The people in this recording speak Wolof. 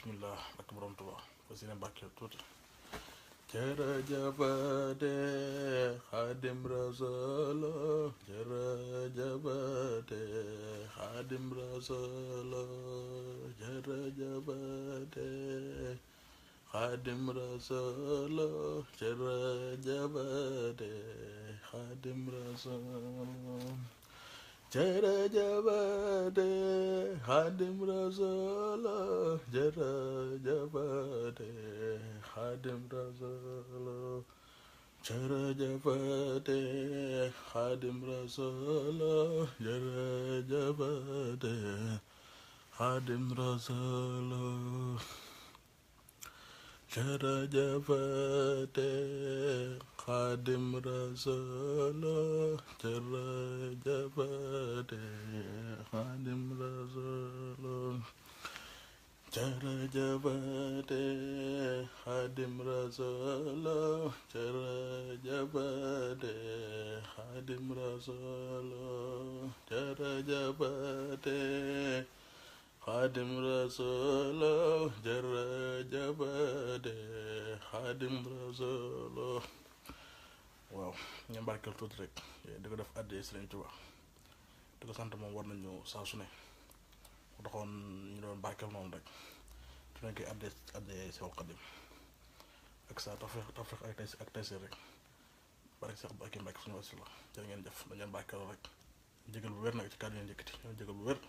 bismillah ak borom Tuubaa fas yéene bàkkee tuuti jërëjëfate Xaadim Rasuul jërëjëfate Xaadim Rasuul jërëjëfate Xaadim Rasuul jërëjëfate Xaadim Rasuul jërëjëfate Xaadim Rasuul jërëjëfate Xaadim Rasuul jërëjëfate Xaadim Rasuul jërëjëfate Xaadim Rasuul jërëjëfate Xaadim Rasuul jërëjëfate Xaadim Rasuul jërëjëfate Xaadim Rasuul jërëjëfate Xaadim Rasuul jërëjëfate Xaadim Rasuul jërëjëfate Xaadim Rasuul waaw ñu barkeel tuuti rek di ko def àddee Sëriñ Tuubaa di ko sant moom war nañu saa su ne mu taxoon ñu doon barkeel moom rek su nañ koy àddee Seexul Xaadim ak sa tawfeex ak tayseer rek barke Seex Mbàkke suñu wasila jërë ngeen jëf dañu leen barkeel rek jégal bu wér nag ci kàddu yi njëkkati ñoo jégal bu wér